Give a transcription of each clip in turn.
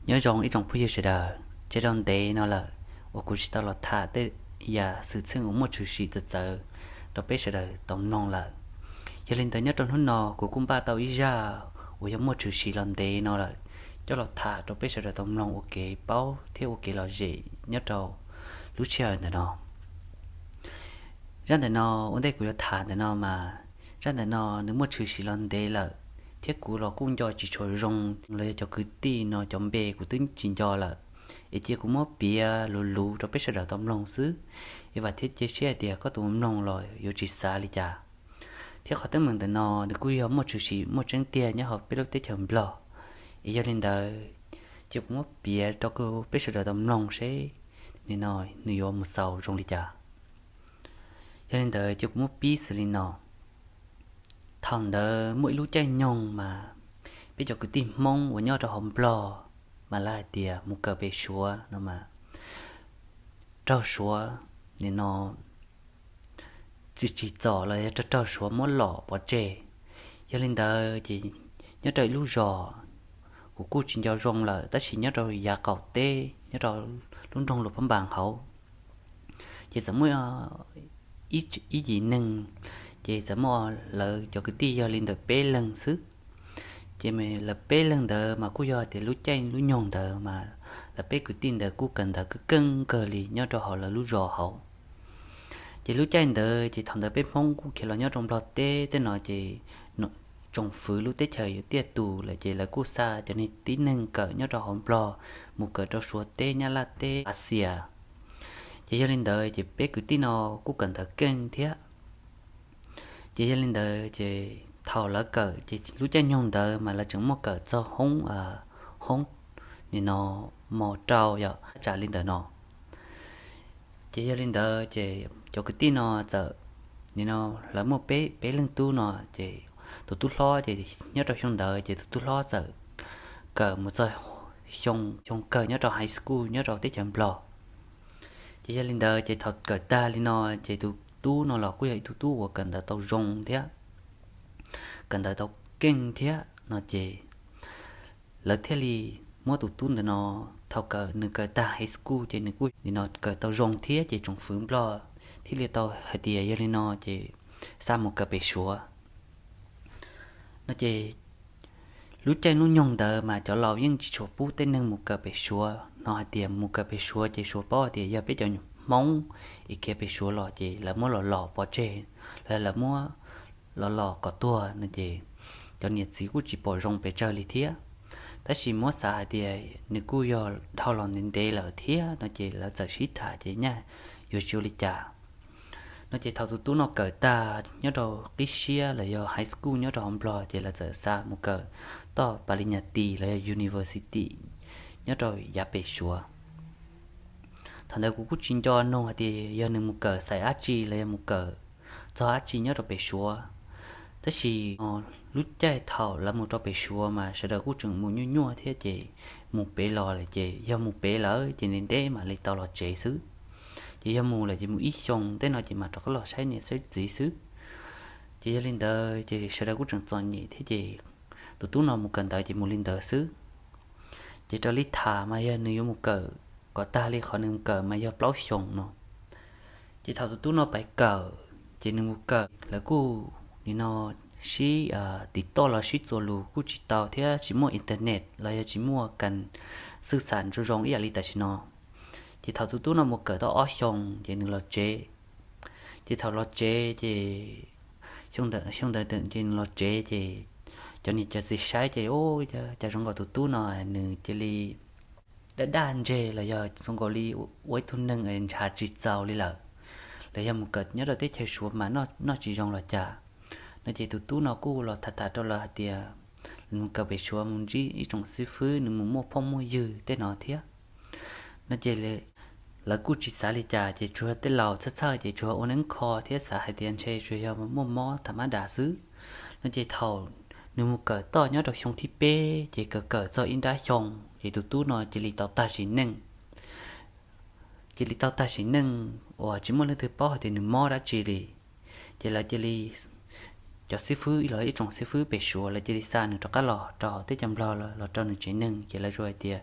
Nyob zoo ib tsoom phooj ywg sawv daws, tseg rau ntev no lawm uas kuv tsis tau los tham tej yam xwm txheej uas muaj tshwm sim txawv txawv rau peb sawv daws tau mloog lawm. Yog li ntawd nyob rau hnub no kuv kuj npaj tau ib zaj uas yog muaj tshwm sim los ntev no lawm, coj los tham rau peb sawv daws tau mloog ua kev paub thiab ua kev lom zem nyob rau lub sij hawm ntawm no. Zaj ntawm no, ua ntej kuv yuav tham ntawm no mas, zaj ntawm no nws muaj tshwm sim los ntev lawm, thiab kuv los kuj nco tsis tshua zoo los yog cov kwv tij no cov npe kuv twb tsis nco lawm, es cia kuv muab piav luv luv rau peb sawv daws tau mloog xwb. Es vam thiab cia siab hais tias koj tus mloog los yuav tsis xav li cas. Thiab qhov teeb meem ntawm no nws kuj yog muaj tshwm sim muaj tseeb tiag nyob hauv peb lub teb chaws Nplog. Es yog li ntawd, cia kuv muab piav rau peb sawv daws tau mloog seb nim no nws yuav mus xaus zoo li cas. Yog li ntawd cia kuv muab pib xws li no. Thaum ntawd muaj ib lub caij nyoog mas peb cov kwv tij Hmoob uas nyob rau hauv Nplog mas lawv hais tias mus kawm pem Suav no mas raug Suav nim no tsis tsim txom los yog raug raug Suav muab lom pov tseg. Yog li ntawd ces nyob rau ib lub zos, kuv kuj tsis nco zoo lawm, tab sis nyob rau yav qaum teb nyob rau lub nroog Luas Phab Npas hauv, ces txawm muaj ib yim neeg, ces txawm muaj lawv cov kwv tij yog li ntawm peb leeg xwb. Ces lawv peb leeg ntawd mas kuj yog tias lub caij lub nyoog ntawd mas lawv peb kwv tij ntawd kuj kawm ntawv keej keej kawg li nyob rau hauv lawv lub zos hauv. Ces lub caij ntawd ces thaum ntawd peb Hmoob kuj khiav los nyob rau Nplog teb tej no ces tsoom fwv lub teb chaws yuav tiaj tus lawm ces lawv kuj xa cov niag tib neeg kawm nyob rau hauv Nplog mus kawm rau Suav teb, Nyab Laj teb, Lav Xias. Ces yog li ntawd ces peb kwv tij no kuj kawm ntawv keej thiab. Ces yog li ntawd ces thaum lawv kawm ces lub caij nyoog ntawd mas lawv tseem muaj kawm txog hoob, hoob nim no mos rau yom, tsam li ntawd no. Ces yog li ntawd ces cov kwv tij no txawm, nim no lawv muaj peb peb leeg tub no ces tus tub hlob ces nyob rau xyoo ntawd ces tus tub hlob txawm kawm mus txog xyoo, xyoo kawg nyob rau high school nyob rau teb chaws Nplog. Ces yog li ntawd ces thaum kawm tag li no ces tus tub no los kuj yog ib tug tub uas kawm ntawv tau zoo thiab, kawm ntawv tau keej thiab no ces lawv thiaj li muab tus tub ntawd no, thaum kawm nws kawm tag high school ces nws kuj nim no kawm tau zoo thiab ces tsoom fwv Nplog thiaj li tau hais tias yog li no ces xa mus kawm pem Suav no ces lub caij lub nyoog ntawd mas cov laus yeej tsis tshua pub tej neeg mus kawm pem Suav no hais tias mus kawm pem Suav ces Suav paub hais tias yog peb cov Hmoob es khiav pem Suav los ces lawv muab los lom pov tseg, los lawv muab los lom kom tuag no ces cov niam txiv kuj tsis pom zoo pes tsawg li thiab. Tab sis muab xav hais tias nws kuj yog dhau los ntev ntev lawm thiab no ces lawv txawm sib tham ces nyaj yuav tsis ua li cas no ces thaum tus tub no kawm tag nyob rau qib siab los yog high school nyob rau hauv Nplog ces lawv txawm xa mus kawm toj pas li nyas tis los yog university nyob rau yav pem Suav. Thaum ntawd kuv kuj tsis nco noog hais tias yog nws mus kawm xaiv dab tsi los yog mus kawm txog dab tsi nyob rau pem Suav. Tab sis lub caij thaum lawv mus rau pem Suav mas sawv daws kuj tseem mus nyuaj nyuaj thiab ces mus pem los lawm ces yog mus pem lawm ces ntev ntev mam li tau los tsev xwb. Ces yog mus lawm ces mus ib xyoo tej no ces mam rov qab los saib niam saib txiv xwb. Ces yog li ntawd ces sawv daws kuj tseem txom nyem thiab ces tus tub no mus kawm ntawv ces mus li ntawd xwb. Ces raws li tham mas yog nws yuav mus kawm kom tag li qhov nws mus kawm mas yog plaub xyoos no. Ces thaum tus tub no pais kawm ces nws mus kawm lawv kuj nim no sib tim toj los sib txuas lus kuj tsis tau thiab tsis muaj internet los yog tsis muaj kas xwj xam zoo zoo ib yam li tam sim no. Ces thaum tus tub no mus kawm tau ob xyoos ces nws los tsev. Ces thaum los tsev ces xyoo ntawd ces nws los tsev ces cov niam cov txiv saib ces, Ub, cas zoo nkaus tus tub no nws cia li daj daj ntseg los yog zoo nkaus li ua ib tug neeg ntshav tsis txaus li lawm, los yog mus kawm nyob rau teb chaws Suav mas noj tsis zoo los cas no ces tus tub no kuj los tham tham rau lawv hais tias nws mus kawm pem Suav mus ntsib ib tsoom xib fwb, nws mus muaj phooj muaj ywg tej no thiab no ces lawv kuj tsis xav li cas ces tsuas yog tej laus txhawj txhawj ces tsuas yog ua neeb kho thiab xav hais tias ntshe tsuas yog muaj mob tham mab das xwb no ces thaum nws mus kawm toj nyob rau xyoo thib peb ces kawm kawm txog ib nrab xyoo ces tus tub no cia li tau tag sim neej. Cia li tau tag sim neej uas tsis muaj leej twg paub hais tias nws mob dab tsi li. Ces lawv cia li, cov xib fwb los ib tsoom xib fwb pem Suav lawv cia li xa nws rov qab los rau teb chaws Nplog los rau nws tsev neeg ces lawv tsuas hais tias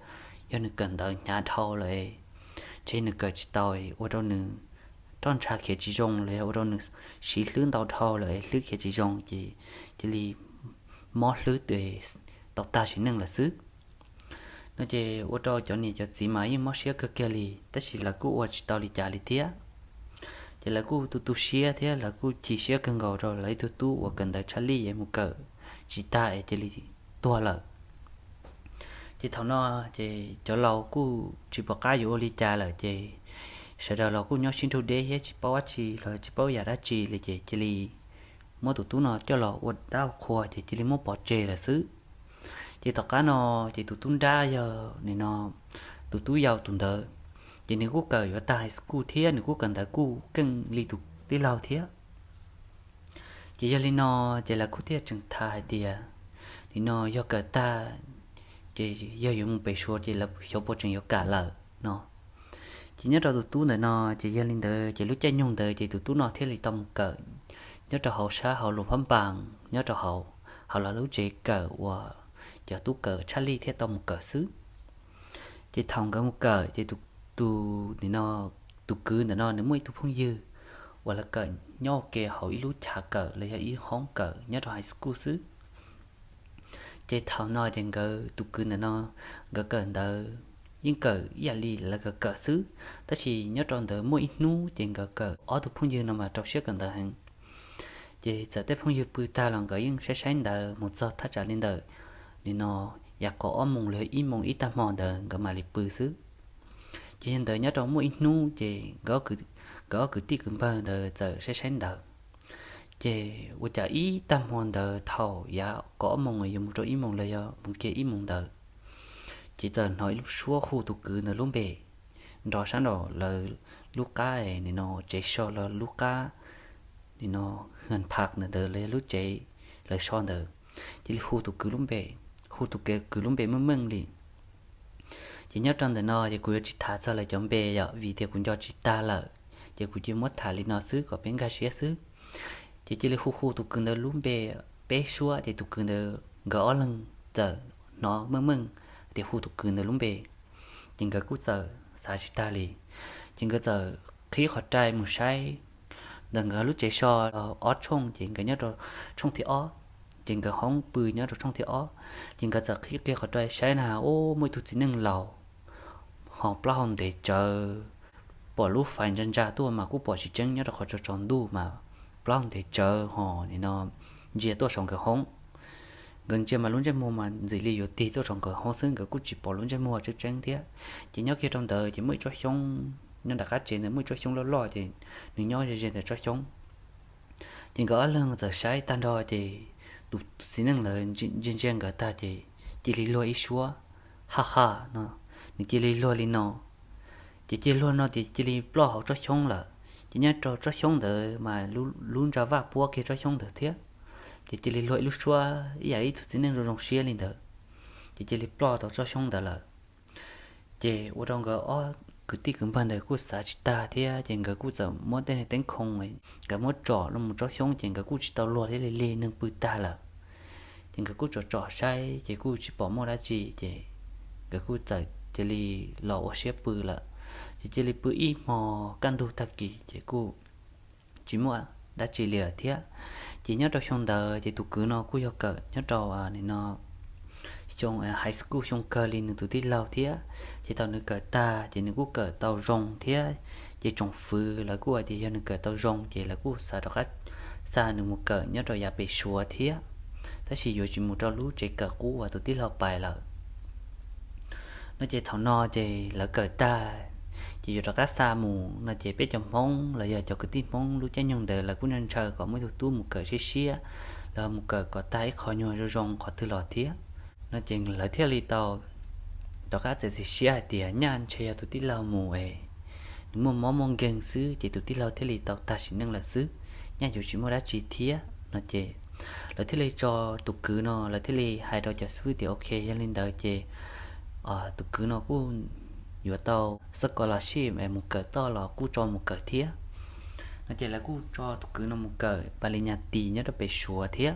yog nws kawm ntawv hnyav dhau lawm, ntshe nws kawm tsis tau, ua rau nws roj ntsha khiav tsis zoo los yog ua rau nws siv hlwb ntau dhau lawm, hlwb khiav tsis zoo ces cia li mob hlwb tau tag sim neej lawm xwb. No ces ua rau cov niam cov txiv mas yeej mob siab kawg kiag li, tab sis lawv kuj ua tsis tau li cas li thiab. Ces lawv kuj tu tu siab thiab lawv kuj chim siab kawg nkaus rau lawv ib tug tub uas kawm ntawv tshaj lij es mus kawm tsis tag es cia li tuag lawm. Ces thaum no ces cov laus kuj tsis pom qab yuav ua li cas lawm ces sawv daws los kuj nyob sib nrug deb thiab tsis paub dab tsi los tsis paub yam dab tsi li ces cia li muab tus tub no coj los ua dab ua qhua ces cia li muab pov tseg lawm xwb. Ces tom qab no ces tus tub nrab yog nim no tus tub yau tus ntawd, ces nws kuj kawm yuav tag high school thiab nws kuj kawm ntawv kuj keej li tus tij laug thiab. Ces yog li no ces lawv kuj thiaj tseem tham hais tias nim no yog kawm tag ces yog yuav mus pem Suav ces lawv xyov puas tseem yuav kam lawm no. Ces nyob rau tus tub ntawm no ces yog li ntawd ces lub caij nyoog ntawd ces tus tub no thiaj li tau mus kawm nyob rau hauv sab hauv Luas Phab Npas, nyob rau hauv hauv lawv lub tsev kawm uas cov tub kawm tshaj lij thiaj tau mus kawm xwb. Ces thaum nkawd mus kawm ces tus, tus, nim no, tus kwv ntawm no nws muaj ib tug phooj ywg uas lawv kawm nyob ua ke hauv ib lub chav kawm los yog ib hoob kawm nyob rau high school xwb. Ces thaum no ces nkawd tus kwv ntawm no nkawd kawm ntawv yeej kawm ib yam li lawv kawm kawm xwb, tab sis nyob rau ntawd muaj ib hnub ces nkawd kawm ob tug phooj ywg no mas rau siab kawm ntawv heev. Ces txawm tej phooj ywg pw tag los nkawd yeej saib saib ntawv mus txog thaj tsam li ntawm nim no yav kaum ob moos los yog ib moos ib tag hmo ntawd nkawd mam li pw xwb. Ces yog ntawd nyob rau muaj ib hnub ces nkawd ob kwv tij kwv npawg ntawd txawm saib saib ntawv. Ces ua cas ib tag hmo ntawd thaum yav kaum ob moos yuav mus rau ib moos los yog mus kiag ib moos ntawd, ces txawm hnov ib lub suab hu tus kwv ntawd lub npe nrov sab nraum lawv lub qab nim no tsev so los lub qab nim no hwm phaj ntawd ntawd los yog lub tsev lawv so ntawd, cia li hu tus kwv lub npe, hu tus kwv lub npe meej meej li. Ces nyob rau ntawm no ces kuv yuav tsis tham txog lawv cov npe yom, vim tias kuv nco tsis tag lawm, ces kuv cia muab tham li no xwb kom peb nkag siab xwb. Ces cia li hu hu tus kwv ntawd lub npe peb suab, ces tus kwv ntawd nkawd ob leeg txawm hnov meej meej tias hu tus kwv ntawd lub npe, ces nkawd kuj txawm xav tsis tag li. Ces nkawd txawm qhib qhov rai mus saib ntawm nkawd lub tsev so ob tshooj, ces nkawd nyob rau tshooj thib ob, ces nkawd hoob pw nyob rau tshooj thib ob. Ces nkawd txawm qhib kiag qhov rai saib na, ub, muaj ib tug txiv neej laus ho plaub hau ntev tsawv, pom lub fais ntsa ntsa tuaj mas kuj pom tsis tseeb nyob rau qhov tsaus ntuj mas plaub hau ntev tsawv ho nim no ntsia tuaj saum nkawd hoob. Nkawd ntsia mas lub ntsej muag mas ntxim li yuav tig tuaj saum nkawd hoob xwb, nkawd kuj tsis pom lub ntsej muag tseeb tseeb thiab. Ces nyob kiag rau ntawd ces muaj ib tsob xyoob, nyob nram qab tsev ntawd muaj ib tsob xyoob loj loj, ces nws nyob ze ze ntawm tsob xyoob. Ces nkawd ob leeg txawm saib tag nrho, ces tus txiv neej lawv ntsia ntsia nkawd tag ces cia li luag ib suab, ha ha no, nws cia li luag li no. Ces cia li luag no ces cia li ploj hauv tsob xyoob lawm. Ces nyob rau tsob xyoob ntawd mas lub ntsa vaj puab kiag tsob xyoob ntawd thiab, ces cia li luag ib lub suab ib yam ib tug txiv neej zoo zoo siab li ntawd, ces cia li ploj tau tsob xyoob ntawd lawm. Ces ua rau nkawd ob kwv tij kwv npawg ntawd kuj xav tsis tag thiab, ces nkawd kuj txawm muab tej teeb khoo, nkawd muab tsom los mus tsob xyoob, ces nkawd kuj tsis tau luag thiab li, neeg pw tag lawm. Ces nkawd kuj tsom tsom saib ces kuj tsis pom muaj dab tsi, ces nkawd kuj txawm cia li los ua siab pw lawm. Ces cia li pw ib hmo, kaj ntug tag kis ces kuj tsis muaj dab tsi li lawm thiab. Ces nyob rau xyoo ntawd ces tus kwv no kuj yog kawm nyob rau nim no xyoo high school xyoo kawg li nws tus tij laug thiab. Ces thaum nws kawm tag ces nws kuj kawm tau zoo thiab, ces tsoom fwv lawv kuj hais tias yog nws kawm tau zoo ces lawv kuj xav rov qab xa nws mus kawm nyob rau yav pem Suav thiab, tab sis yuav tsis mus rau lub tsev kawm qub uas tus tij laug pais lawm. No ces thaum no ces lawv kawm tag, ces yuav rov qab xa mus no ces peb cov Hmoob los yog cov kwv tij Hmoob lub caij nyoog ntawd lawv kuj ntshaw ntshaw kom muaj ib tug tub mus kawm siab siab, los mus kawm kom tag ib qho nyuag zoo zoo qhov twg los thiab. No ces lawv thiaj li tau rov qab txiav txim siab hais tias nyaj ntshe yog tus tij laug mus es nws muaj mob muaj nkeeg xwb ces tus tij laug thiaj li tau tag sim neej lawm xwb, nyaj yuav tsis muaj dab tsi thiab no ces lawv thiaj li tso tus kwv no, lawv thiaj li hais rau cov xib fwb tias ok, yog li ntawd ces tus kwv no kuj yuav tau scholarship es mus kawm toj los kuj tso mus kawm thiab. No ces lawv kuj tso tus kwv no mus kawm pa li nyas tis nyob rau pem Suav thiab.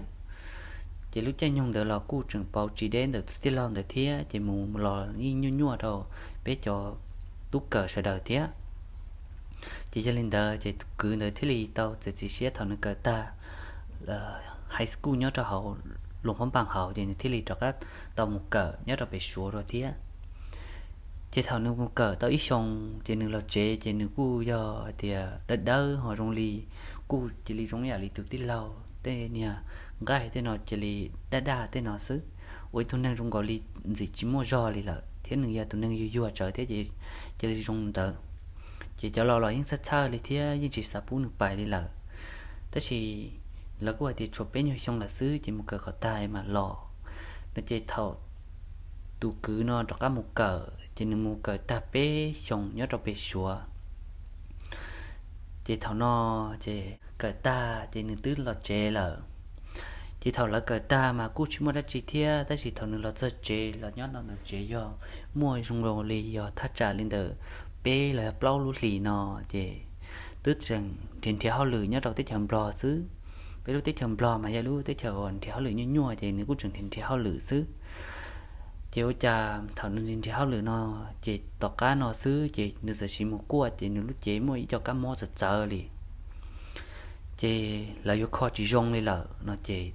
Ces lub caij nyoog ntawd los kuj tseem pauv tsis deb ntawm tus tij laug ntawd thiab, ces mus los yeej nyuaj nyuaj rau peb cov tub kawm sawv daws thiab. Ces yog li ntawd ces tus kwv ntawd thiaj li tau txiav txim siab thaum nws kawm tag high school nyob rau hauv Luas Phab Npas hauv, ces nws thiaj li rov qab tau mus kawm nyob rau pem Suav dua thiab. Ces thaum nws mus kawm tau ib xyoo, ces nws los tsev, ces nws kuj yog hais tias dawb dawb ho zoo li, kuj cia li zoo yam li tus tij laug tej niag nqaij tej no cia li daj daj tej no xwb, ua ib tug neeg zoo nkaus li ntxim tsis muaj zog li lawm, thiab nws yog tus neeg yuag yuag tsawv thiab ces cia li zoo ntawd. Ces cov laus los yeej txhawj txhawj li thiab yeej tsis xav pub nws pais li lawm. Tab sis lawv kuj hais tias tshuav peb nyuag xyoo lawm xwb, ces mus kawm kom tag mam los no. Ces thaum tus kwv no rov qab mus kawm, ces nws mus kawm tag peb xyoos nyob rau pem Suav. Ces thaum no ces kawm tag ces nws twb los tsev lawm. Ces thaum lawv kawm tag mas kuj tsis muaj dab tsi thiab, tab sis thaum nws los txog tsev los nyob ntawm tsev yog muaj zoo nkaus li yog thaj tsam li ntawm peb los yog plaub lub hlis no, ces twb tseem nrhiav nrhiav hauj lwm nyob rau teb chaws Nplog xwb. Peb lub teb chaws Nplog mas yog lub teb chaws uas nrhiav hauj lwm nyuaj nyuaj, ces nws kuj tseem nrhiav nrhiav hauj lwm xwb. Ces ua cas thaum nws nrhiav nrhiav hauj lwm no, ces tom qab no xwb ces nws txawm sis mus kuaj, ces nws lub cev muaj ib co kab mob txawv txawv li, ces lawv yuav kho tsis zoo li lawm no. Ces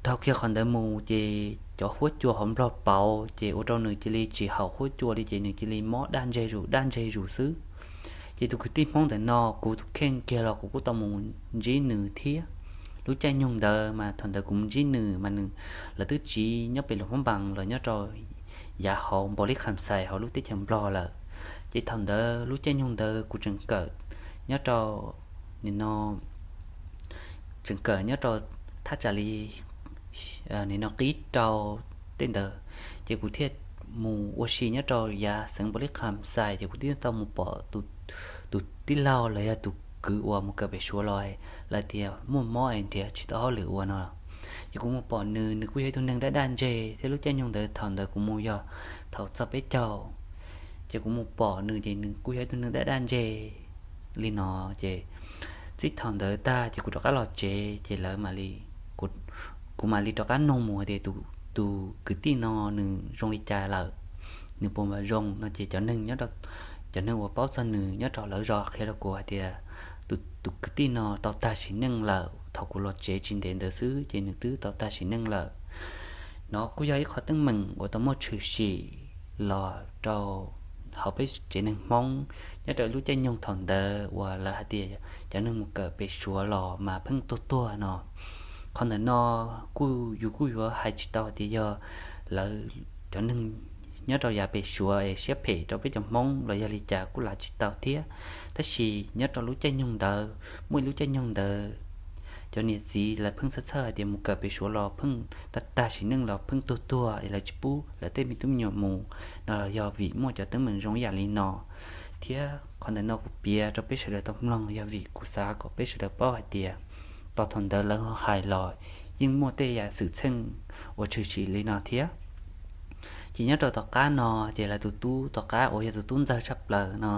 dhau kiag qhov ntawd mus ces cov huab cua hauv Nplog pauv, ces ua rau nws cia li tsis haum huab cua li, ces nws cia li mob daj ntseg zus daj ntseg zus xwb. Ces tus kwv tij Hmoob ntawm no kuv tus kheej kiag los kuv kuj tau mus ntsib nws thiab. Lub caij nyoog ntawd mas thaum ntawd kuv mus ntsib nws mas nws, lawv twb tsiv nyob pem Luas Phab Npas los nyob rau yav hauv Npaus Lis Kham Xais hauv lub teb chaws Nplog lawm. Ces thaum ntawd lub caij nyoog ntawd kuv tseem kawm nyob rau nim no tseem kawm nyob rau thaj tsam li nim no qib rau tej ntawd, ces kuv thiaj mus ua si nyob rau yav xeev Npaus Lis Kham Xais, ces kuv thiaj tau mus pom tus tij laug los yog tus kwv uas mus kawm pem Suav los lawv tias muaj mob es nrhiav tsis tau hauj lwm ua no. Ces kuv mus pom nws, nws kuj yog ib tug neeg daj daj ntseg thiab lub caij nyoog ntawd thaum ntawd kuv mus yog thaum txog peb caug, ces kuv mus pom nws ces nws kuj yog ib tug neeg daj daj ntseg li no. Ces txij thaum ntawd tag ces kuv rov qab los tsev, ces lawv, kuv mam li rov qab nug mus hais tias tus kwv tij no nws zoo li cas lawm, nws puas mam zoo no. Ces cov neeg nyob, cov neeg uas paub txog nws nyob rau lawv zos qhia rau kuv hais tias tus kwv tij no tau tag sim neej lawm, thaum kuv los tsev tsis ntev ntawd xwb ces nws twb tau tag sim neej lawm. No kuj yog ib qho teeb meem uas tau muaj tshwm sim los rau hauv peb tsev neeg Hmoob nyob rau lub caij nyoog thaum ntawd uas lawv hais tias cov neeg mus kawm pem Suav los mas pheej tuag tuag no. Qhov ntawm no kuj yus kuj yuav hais tsis tau tias yog lawv cov neeg nyob rau yav pem Suav es siab phem rau peb cov Hmoob los yog li cas kuj lav tsis tau thiab. Tab sis nyob rau lub caij nyoog ntawd, muaj ib lub caij nyoog ntawd cov niam txiv lawv pheej txhawj txhawj hais tias mus kawm pem Suav los pheej tag tag sim neej los pheej tuag tuag es lawv tsis pub lawv tej me tub me nyuam mus no los yog vim muaj cov teeb meem zoo ib yam li no. Thiab qhov ntawm no kuv piav rau peb sawv daws tau mloog yog vim kuv xav kom peb sawv daws paub hais tias tos thaum ntawd lawv ho hais los yeej muaj tej yam xwm txheej uas tshwm sim li no thiab. Ces nyob rau tom qab no, ces lawv tus tub tom qab uas yog tus tub ntxawg tshaj plaws no,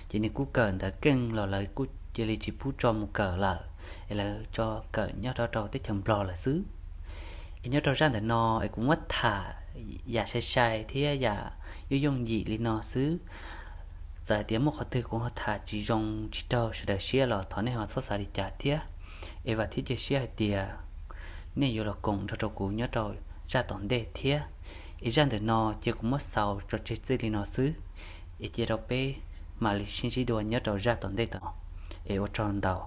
ces nws kuj kawm ntawv keej los lawv kuj cia li tsis pub tso mus kawm lawm, es lawv tso kawm nyob rau teb chaws Nplog lawm xwb. Es nyob rau zaj ntawm no es kuv muab tham yam sai sai thiab yam yooj yooj yim li no xwb. Txawm hais tias muaj qhov twg kuv ho tham tsis zoo tsis raug sawv daws siab los thov nej ho txhob xav li cas thiab. Es vam thiab cia siab hais tias nej yuav los koom nrog rau kuv nyob rau zaj tom ntej thiab. Es zaj ntawm no ces kuv muab xaus tso tseg txij li no xwb, es cia rau peb mam li sib ntsib dua nyob rau zaj tom ntej tod. Es ua tsaug ntau.